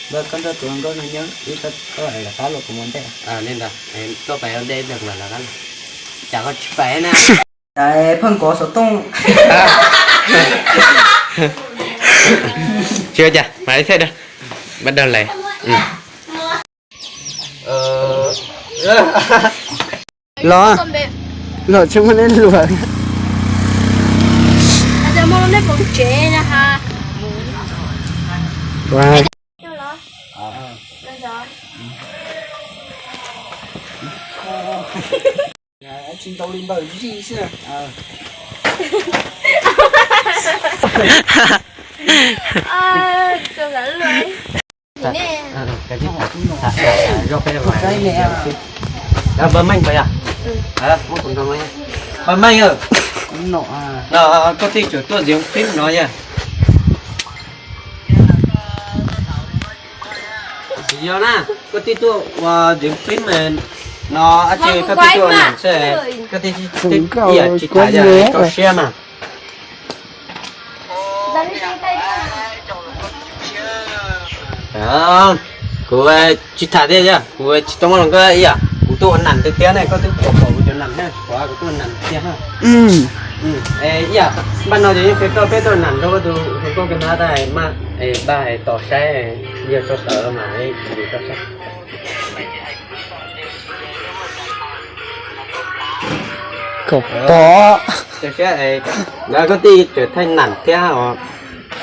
Npawg, koj nrog tus hluas nkauj no nyob ib pliag koj lawv qab los kuv mus ua ntej. Li ntawd, koj pais ua ntej ib pliag kuv mam lawv qab los. Cas koj tsis pais na? Phaj Nkuav xov tooj. Tsis ua cas, mas ib txhia da. Bắt đầu lại. Los, los tsis muaj neb luag. Tsis ntau li npawg zij xwb. Npawg Meej, Npawg Meej, koj tij tseem tuaj Dieng Phib no yog? Tsis yog na, koj tij tuaj ua Dieng Phib no, koj tij tuaj ua nam xwb, koj tij tsis tham yog tso siab mas. Kuv tsis tham thiab yog, kuv tsis tau muaj hluas nkauj ib yam, kuv tuaj ua nam tiag tiag ne, koj twb pom pom kuv cov nam ne, kuv tuaj ua nam tiag. Ib yam, npaj no ces yeej qhia koj peb tuaj ua nam nrog koj tus hluas nkauj kiag na, tab mas npaj tos saib yog tso tawm mas yus tso saib. Kaum pom. Lawv koj tij tseem thaij nam thiab os.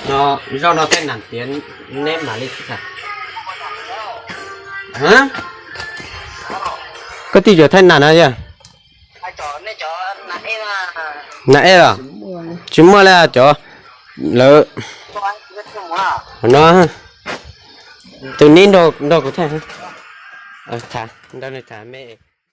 No, zaum no thaij nam tiag neb mam li sib tham. Koj tij tseem thaij nam no yog? Nam ej los? Tsis muaj li cov lawv no. Tus neb nrog kuv thaij. Tham, nrog nws tham me.